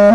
Ua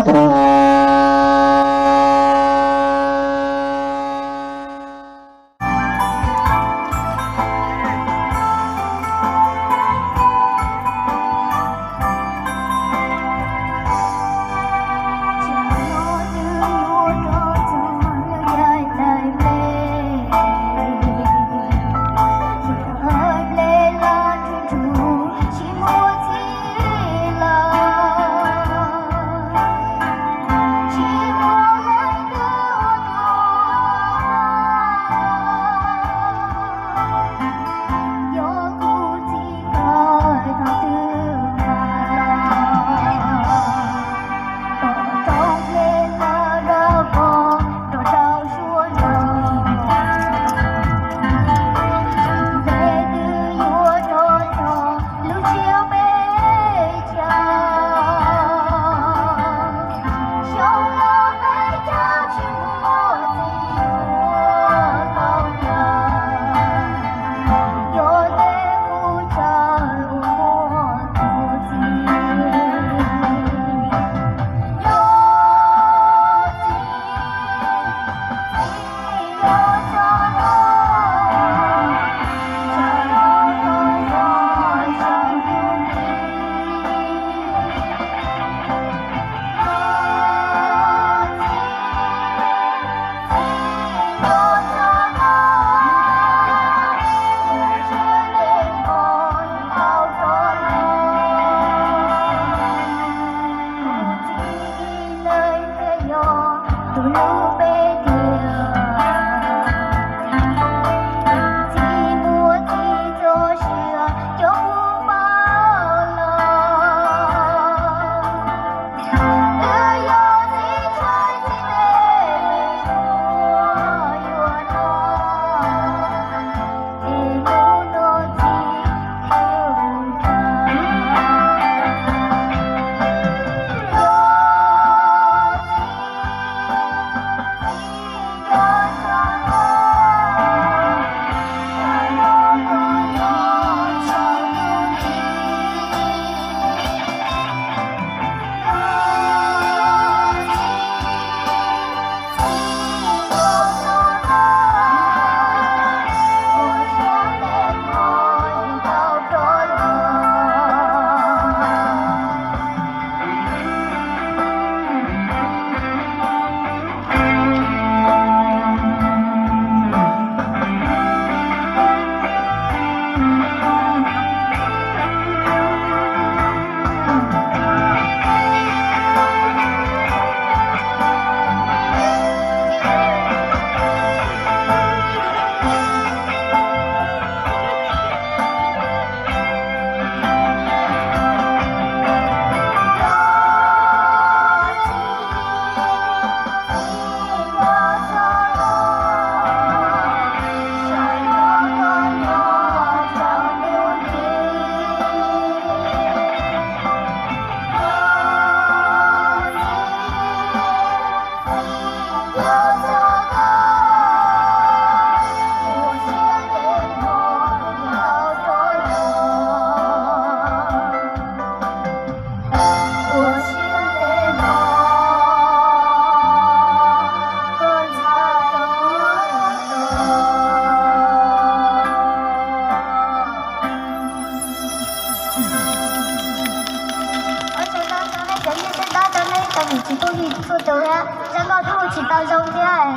tsaug ntau rau nej cov nyiaj tej dab rau nej tau nim tsis pub li txhua tus thiab, zaj nkauj twb hu tsis tau zoo thiab.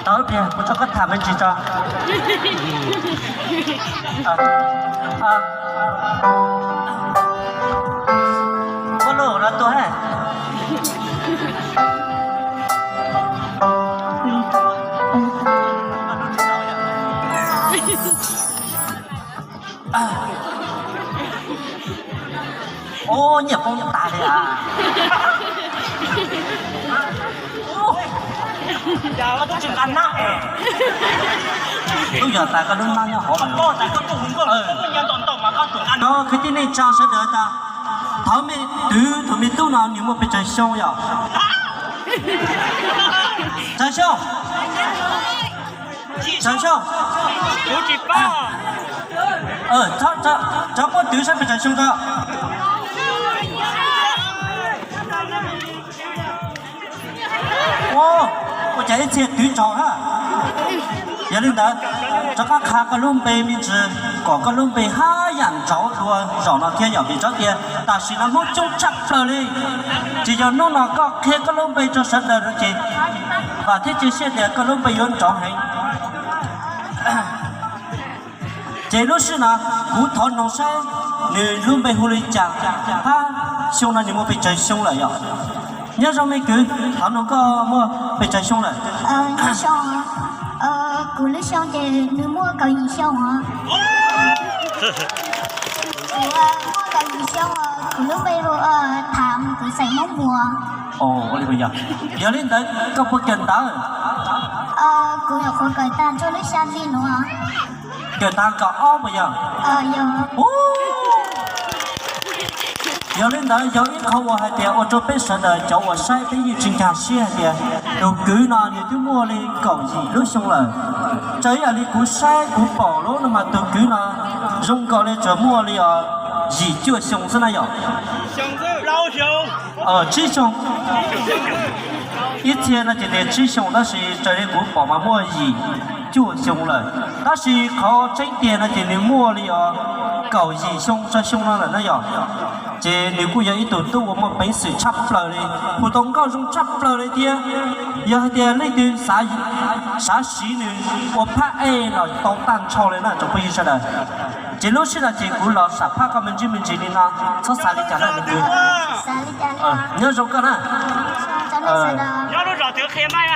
Tau tiag, kuv tso koj tham me ntsis tso. Ua lub no tuaj. Ub, nyiaj poob tas li as. Koj tsis nqa nab es. Tub yog tas koj lub nab nyob hauv lawm. No kwv tij neej tsa sawv daws tas, thaum me twv tus me tub no nws muaj pes tsawg xyoo yom? Tsawg xyoo? Tsawg xyoo? Kuv tsis paub. Tso muab twv saib pes tsawg xyoo tso. Ua cas ib txhia twv tsaug na. Yog li ntawd, rov qab qha koj lub npe me ntsis, kom koj lub npe haj yam ntsauv dua zaum no thiab yom, vim tsob tias tam sim no Hmoob coob tshaj plaws li. Ces yog hnub no koj qhia koj lub npe rau sawv daws no ces vam thiab cia siab tias koj lub npe yuav ntsauv heev. Ces lub sij no kuv thov noog saib nws lub npe hu li cas, hab xyoo no nws muaj pes tsawg xyoo lawm yom. Nyob zoo me kwv, thov noog koj muaj pes tsawg xyoo lawm? Kuv lub xyoo ces nws muaj kaum yim xyoo os. Kuv muaj kaum yim xyoo os, kuv lub npe hu Tham, kuv xeem Hmoob Muas. Yog li ntawd koj puas kawm ntawv? Kuv nyuam qhuav kawm tag ntshe lub xya hli no. Kawm tag kaum ob puas yog? Yog li ntawd yog ib qho uas hais tias ua rau peb sawv daws cov uas saib peb yeej tsis nkag siab hais tias tus kwv no nws twb muaj li kaum yim lub xyoo lawm. Raws ib yam li kuv saib kuv pom lub no mas tus kwv no zoo nkaus li tsuas muaj li os yim cuaj xyoo xwb na yom. Tsib xyoo. Ib txhia no ces tias tsib xyoo tab sis raws li kuv pom mas muaj yim cuaj xyoo lawm. Tab sis qhov tseeb tiag no ces nws muaj li os kaum yim xyoo rau xyoo no lawm na yom. Ces nws kuj yog ib tug tub uas muaj peev xwm tshaj plaws li, hu tau nkauj zoo tshaj plaws li thiab. Yog hais tias leej twg xav siv nws ua phab ej los tau tag nrho li na tsoom phooj ywg sawv daws. Ces lub sij no ces kuv los sam phaj koj me ntsis me ntsis li no, txhob xav li cas na me kwv. Nyob zoo koj na. Nyob lub zos twg qhia mas.